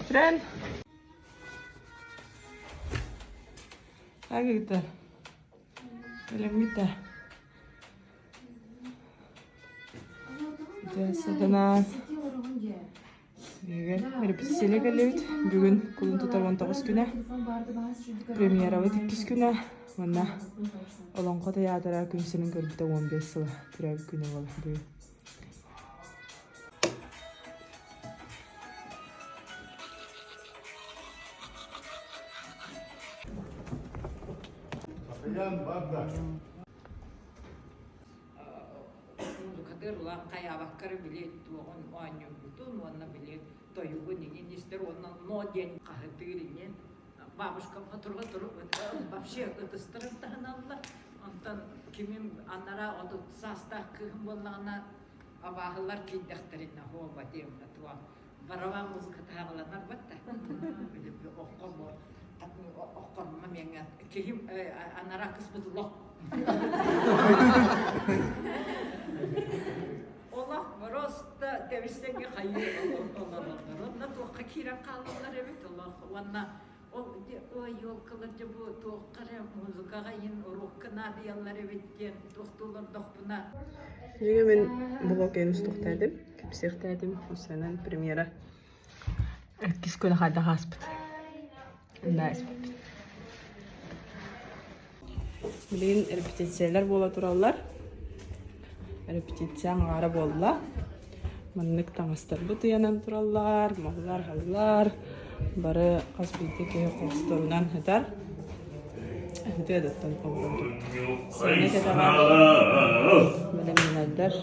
Трен. Агыта. Элеммите. Сатана. Бүгүн репетициялыы кэллибит. Бүгүн кулун тутар 19 күнэ. Премьерабыт иккис күнэ. Уонна Олоҥхо тыйаатыра күн сирин көрбүтэ 15 сыла төрөөбүт күнэ буолар бүгүн. Музыкатыыр улахан хайаабаккара били туоҕун оонньуурбутун уонна били тойугун иҥин истэр уонна но диэн хаһытыыр иҥин бабушкам отур-отур вообще ытыстарын таһыналлар онтон кимим анараа 30 саастаах кыыһым буоллаҕына абааһылар киирдэхтэринэ һуоба диэн туох барабан музыката аҕаланар батта оххо оххормо миэҥэ киһим анараа кыспыт олох олох просто тэбистэҥҥэ хайыы олороллор уонна туохха киирэн хаалаллар эбит олох уонна ол ой елкалар дьэ бу туохха эрэ музыкаҕа иһин уруокка наадыйаллар эбит диэн туохтуу олордохпуна Дьиҥэ мин блог устуохтаатым, кэпсиэхтээтим, сценан премьера иккис күнэ хайдах ааспыт. Да, испиппит. Билигин репетициялар буола тураллар. Репетиция аҥаара буолла. Маннык таҥастарбыт ыйанан тураллар, маллар-халлар. Бары хас биирдии киһи хосторунан сытар. Ытыа даттан олорон Сыана кэтэҕэр бэлэмнэнэллэр.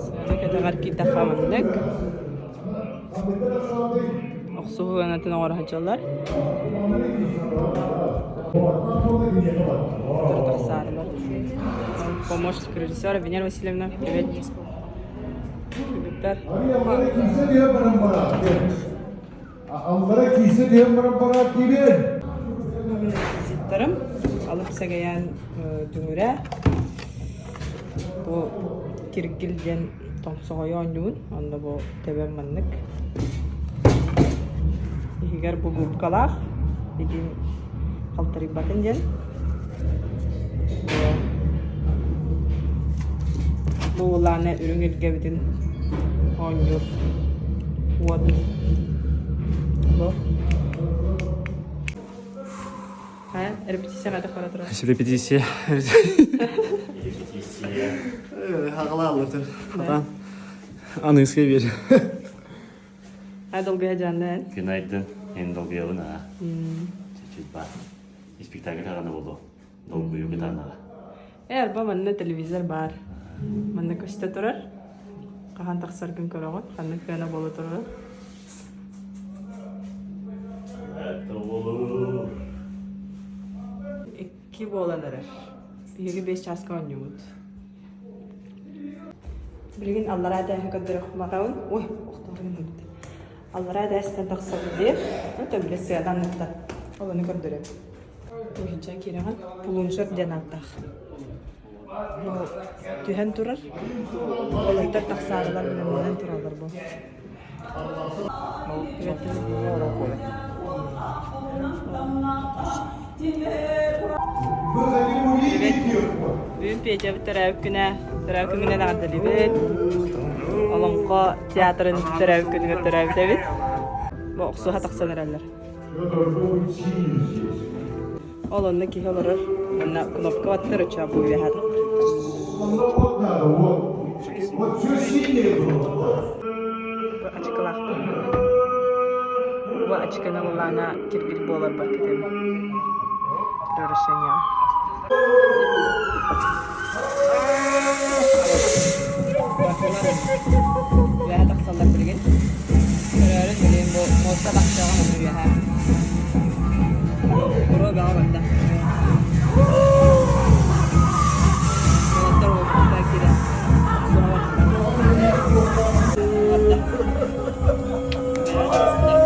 Сыана кэтэҕэр киирдэххэ маннык. Охсуһуу ыанатын оҥоро сылдьаллар. Тахсаарылар. Помощник режиссера Венера Васильевна, привет. Виктор. Аллара киирсэ түһэн баран бараат диибин. Реквизиттарым алып сэгэйээн дүҥүрэ бу киргил диэн тоҥсоҕойу оонньуубун онно бу төбөм маннык иһигэр бу губкалаах илиим халтарыйбатын диэн Бу улаана үрүҥ илгэбитин оонньуур уот бу. Хайа, репетиция хайдах бара турар? Репетиция. Репетиция. Хагалааллар. Хатан. Аныыскай биэр. Ай долгуйа дьааннан. Күн айдын, эн долгуйабын аа. Чуть-чуть бар. Испектакль хаҕана буолуо. Долгуйуу кытаанаҕа. Ээ, арба манна телевизор баар. Манна көстө турар. Хаһан тахсаргын көрөҕүн, ханнык сыана буола турар. Это болуу. Икки буолан эрэр. Биһиги 5 чааска оонньуубут. Билигин аллараа этээһи көрдөрөхмаҕабын. Ой, охторун эбит. Аллараа этээстэн тахсабын диир. Төбүлэ сыана анныттан. Ол ону көрдөрөм. Уһунча киирэҕин. Пулуншер диэн ааттаах. Бу түһэн турар. Олортор тахсаарылар бэлэмнэнэн тураллар бу. Бүгүн Петябыт төрөөбүт күнэ, төрөөбүт күнүнэн эҕэрдэлиибит. Олоҥхо театрын төрөөбүт күнүгэр төрөөбүт эбит. Бу охсуһа тахсан эрэллэр. Ол онно киһи олорор уонна кнопка баттар оччоҕо бу үөһэ Бу ачыкылаахпын. Бу ачыканы ыллаана киргил буоларбар кэтэбин. Превращение. Үөһэ тахсаллар билигин. Көрөөрүн билигин бу муоста тахсыаҕа онно үөһэ. Буруо бөҕө барда. Уолаттар уоппуска киирэн охсуһа барда. Маннык тахсар.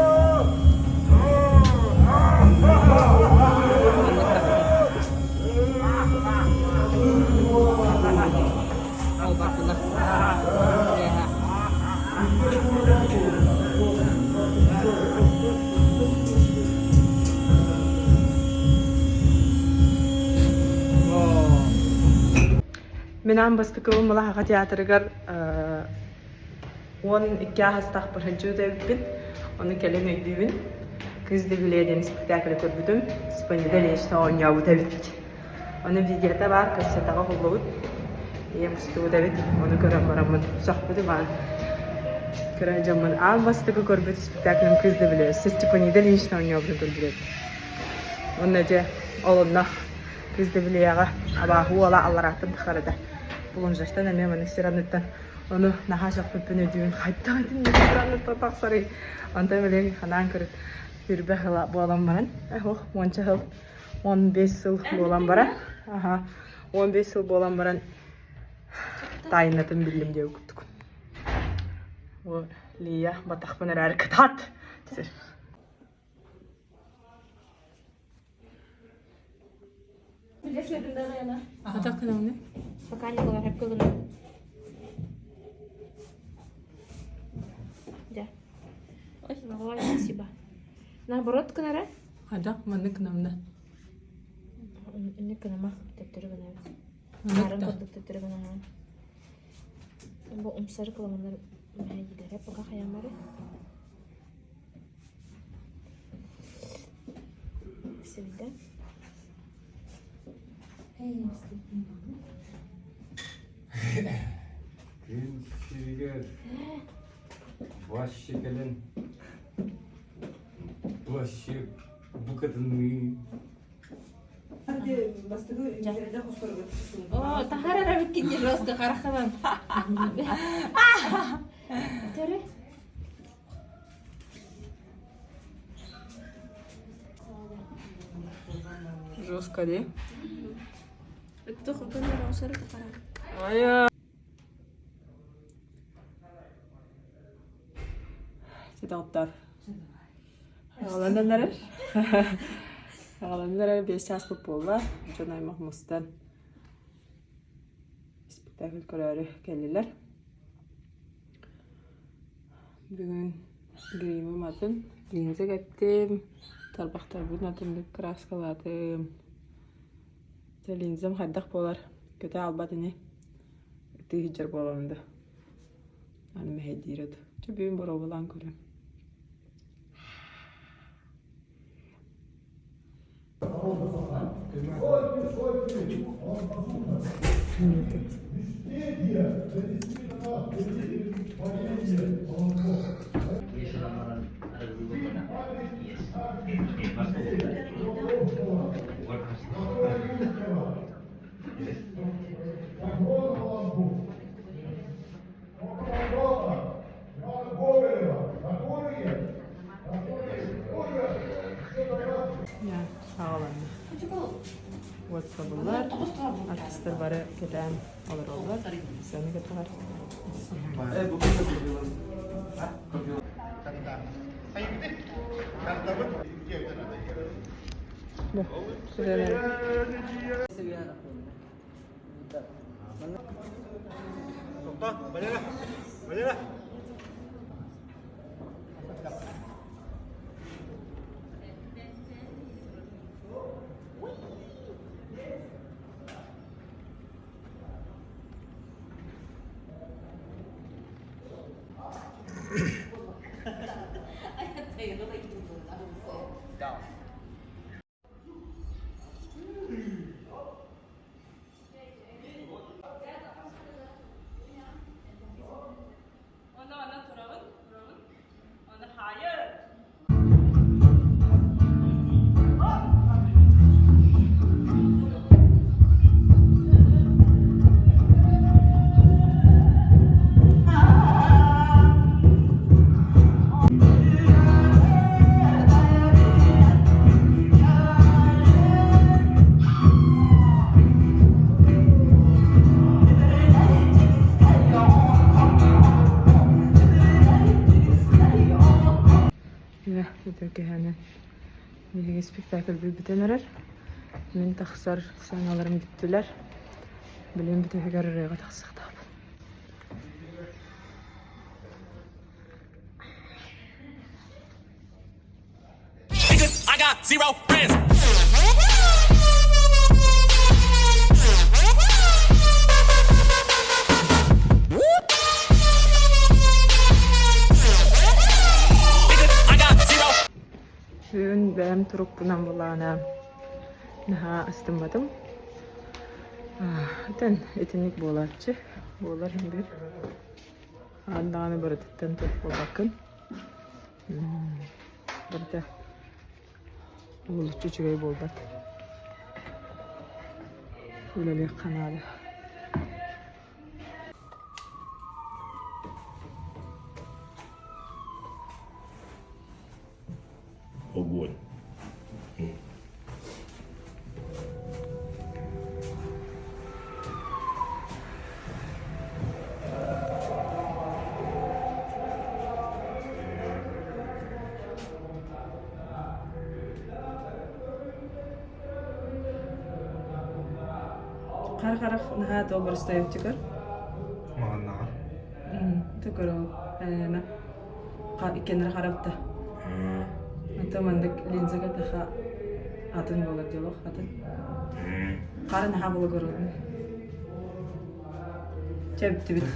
Мин аан бастакы Малаһаха театрыгар 12 аһастаахпар сылдьыбыт эбиппин. Ону кэлин өйдүүбүн. Кыыс Дегүлэ диэн спектаклы көрбүтүм. Спанида Ильична оонньообут эбит. Ону видеота баар, кассетаҕа уһуллубут. Ийэм устубут эбит. Ону көрөн бараммын сөхпүтүм аан. Кыра дьоммун аан бастакы көрбүт спектаклым Кыыс Дегүлэ. Өссө Степанида Ильична оонньообутун көрбүт эбит. Уонна дьэ ол онно Кыыс Дегүлэҕэ абааһы уола алларааттан тахсар этэ. Плунжертан эмиэ маннык сир анныттан ону наһаа сөхпүппүн өйдүүбүн хайдах итинник сир анныттан тахсарый онтон билигин ханаан көрүт хүрбэ сыла буолан баран ох уонча сыл 15 сыл буолан баран аха 15 сыл буолан баран тайнатын биллим диэбит курдук Лия батахпын эрээри кытаат Пока не было кылына. Да. Ой, ой, спасибо. Наоборот кынара? Хайдах маннык гынамна? Инник гынама, төттөрү гынабыт. Нарын курдук төттөрү гынама. Бу умсары кыламаннар мэһэйдилэрэ пока хаямары. Силдэ. Күн сиригэр вообще кэлэн вообще букатынныы О, тахар арабыккин жестко харахынан. Төрү. Жестко дии. Ситоттар. Аҕаланан эрэр. Аҕаланан эрэр биэс чааспыт буолла. Дьон аймах мустан спектакль көрөөрү кэллилэр. Бүгүн гримим атын, линза кэттим, тарбахтарбын атыннык кырааскалаатым. Дьэ линзам хайдах буолар, көтө аалбат ини, ытыы сылдьар буолабын да. Аны мэһэйдиирэ дуу. Чэ бүгүн боруобалаан көрүөм. Саҕаланна. Уот сабыллар, артистар бары кэтээн олороллор. Сцена кэтэҕэр. Бу, Үтүө киэһэни биһиги спектакль бүтэн эрэр. Мин тахсар саҥаларым бүттүлэр. Билигин бүтэһигэр ырыаҕа тахсыахтаахпын. I got zero friends. турукпунан булаана наһаа астымматым. Итин итинник буолааччы буолар иһин биир. Аан даҕаны барытыттан туох буолбаккын. Барыта уһулуччу үчүгэй буолбат. Үлэлиэххэ наада. Огонь. Хара-харах наһаа туобарыстайыпчыкар. Маҕаннаҕа. Токоро иккиэннэрэ харапта. Ото маннык линзага таха атын буолар диолох атын. Хара наһаа благородный. Чэ бүттүбүт.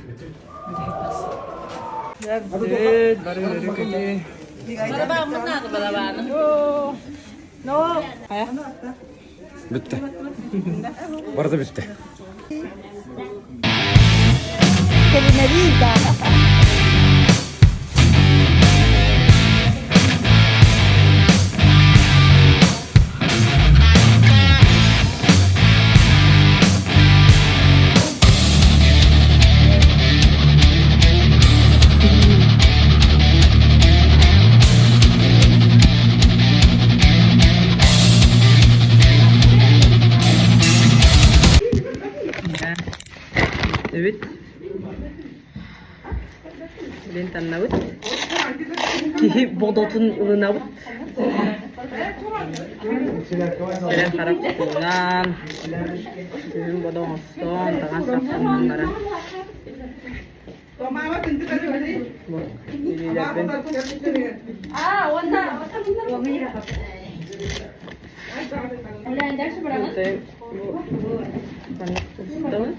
Бүтэһик тахса. Бүт, бары өрө көтүү. Но, хайа? Бүттэ. Барыта бүттэ. Эбит. Билин таннабыт. Киһи бодотун ылынабыт. Сэрэн харах тутуунан, күһүн бодо оҥостон, таҥас саптанан баран. Бу илиилэрбин бу маннык устабын.